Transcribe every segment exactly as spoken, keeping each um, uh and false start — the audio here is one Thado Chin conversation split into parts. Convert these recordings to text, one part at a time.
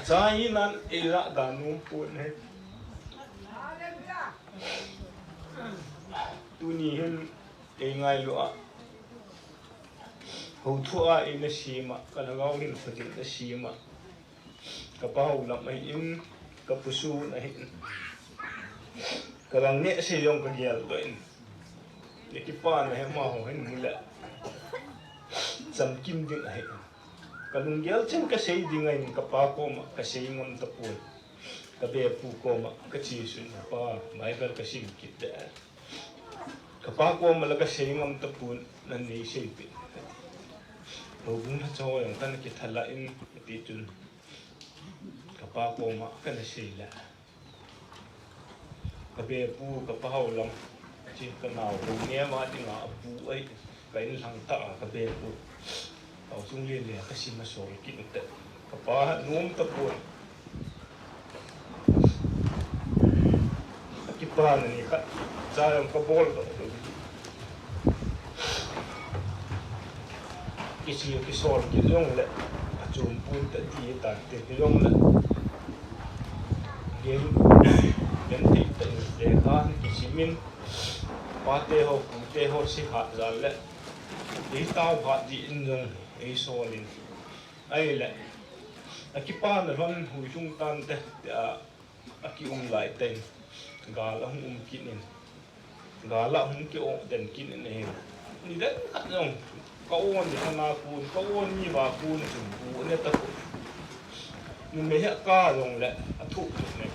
Cha hinan eira dan nom pon ahi. Tuni hin eingailu a, hou thua eina sema, ka lhagao hin phatin na sema, ka pa hou lam ahin, ka pu sun ahin, ka gang neh sei jong ka geldoh in, na kipana hi amaho hin mu le chamkim ding ahi. Ka lunggel chen ka sei ding ahin, ka pa koma ka sei ngam tapon. Ka bepu koma ka che sun, "Pa, Bible ka sim kit de." Ka pa koma la ka sei ngam tapon, "Nan nei seipeh," ati. Houbung lhacha ho jong kana kithala in, ati chun ka pa koma kana sei le. Ka bepu, ka pa hou lam, chi ka nao ho neo a dinga apu ahi, ka inlhang tah a ka bepu. Ka chung len le ka sim a sol kit te. Ka pa nom tapon. Ka kipana ni khat, cha jong ka boldoh. Kiche kisol kit jongle, achom pon tah ti tante jongle. Gen, genthei tah in lekha kisim in, pate ho, pute ho, sihat jal le, eitao hat ding in jong eisol in. Ahile, akipana lhon hui lhung tante, tia, akium lai tah in, gal ahung um kit in, gal ahung ki-oh den kit in ahi. Ni den khat jong, ka-o ni khat a kon, ka-o ni va kon chun bu ne tapon. Numei hi aka jongle athoh ne.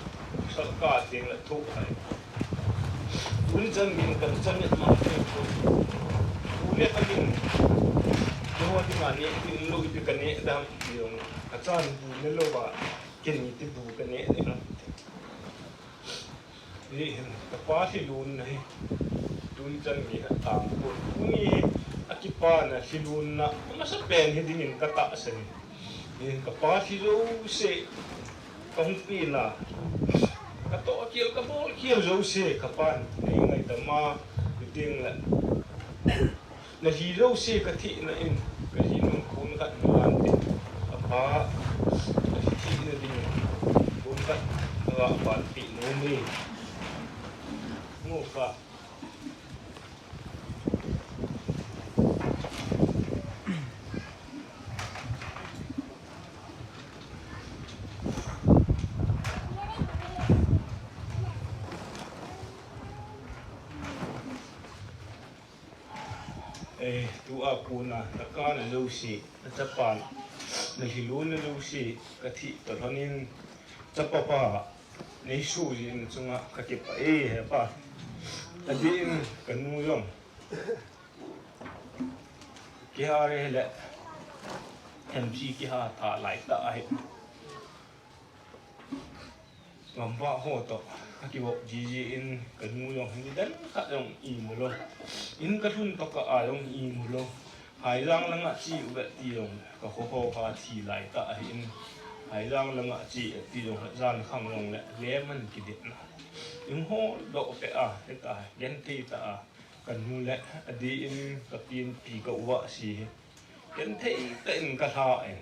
Sal ka teng le athoh ahi. Tuni chan geiyin ka chan ne ma te ko. Bu ne ka ding. Keiho dinga neh ding lou ipi ka neh dam ti jong. Ka chan bu ne lou va. Kei ni ti bu ka neh ding. Hiche hin ka pa lhilunna hi tuni chan gei a tang pon. Tuni hi akipana lhilunna amasapen hi dingin ka tahsan e. Hiche hin ka pa lhi jouse, ka hung pina, ka toh khel, ka bol khel jouse ka pan nei ngaidam a, hitin la. Na lhi jouse ka thina in, ka lhi nung kon khat na lan tin. Ka pa, ka lhi thina ding kon khat na la pan pi nom e. Ngo ka. Eh, tua kona, na kana jouse, na chapa, na lhilunna jouse, ka thi toh lhon in, chapa pa, nei sujin chunga ka kipah e, he pa. Adeh in ka nu jong kiha re le, M C kiha tha lai tah ahi. Gamvah ho toh ka kivop jiji in ka nu jong hi ni den khat jong imu lou. In ka lhun toh ka a jong imu lou. Haijang langa che uve ti jong ka kho kho kha thi lai tah ahi in. Haijang langa che ti jong jan khang jong le lemon kidetna. In hol doh pe a, heta genthei tah a. Ka nu le adeh in ka pi in pi ka u a si hi. Genthei tah in ka lha in.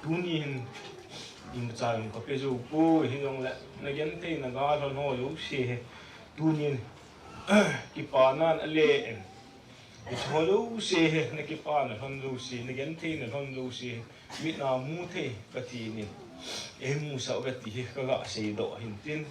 Tuni hin imacha jong ka pe jou poi, hijongle na genthei na ga lhon ho jouse hi. Tuni hin kipana na le in. Hiche ho jouse hi, na kipana lhon jouse, na genthei na lhon jouse hi. Mit na mu thei ka ti in. Ei musah uve ti hi ka ga seidoh hin tin.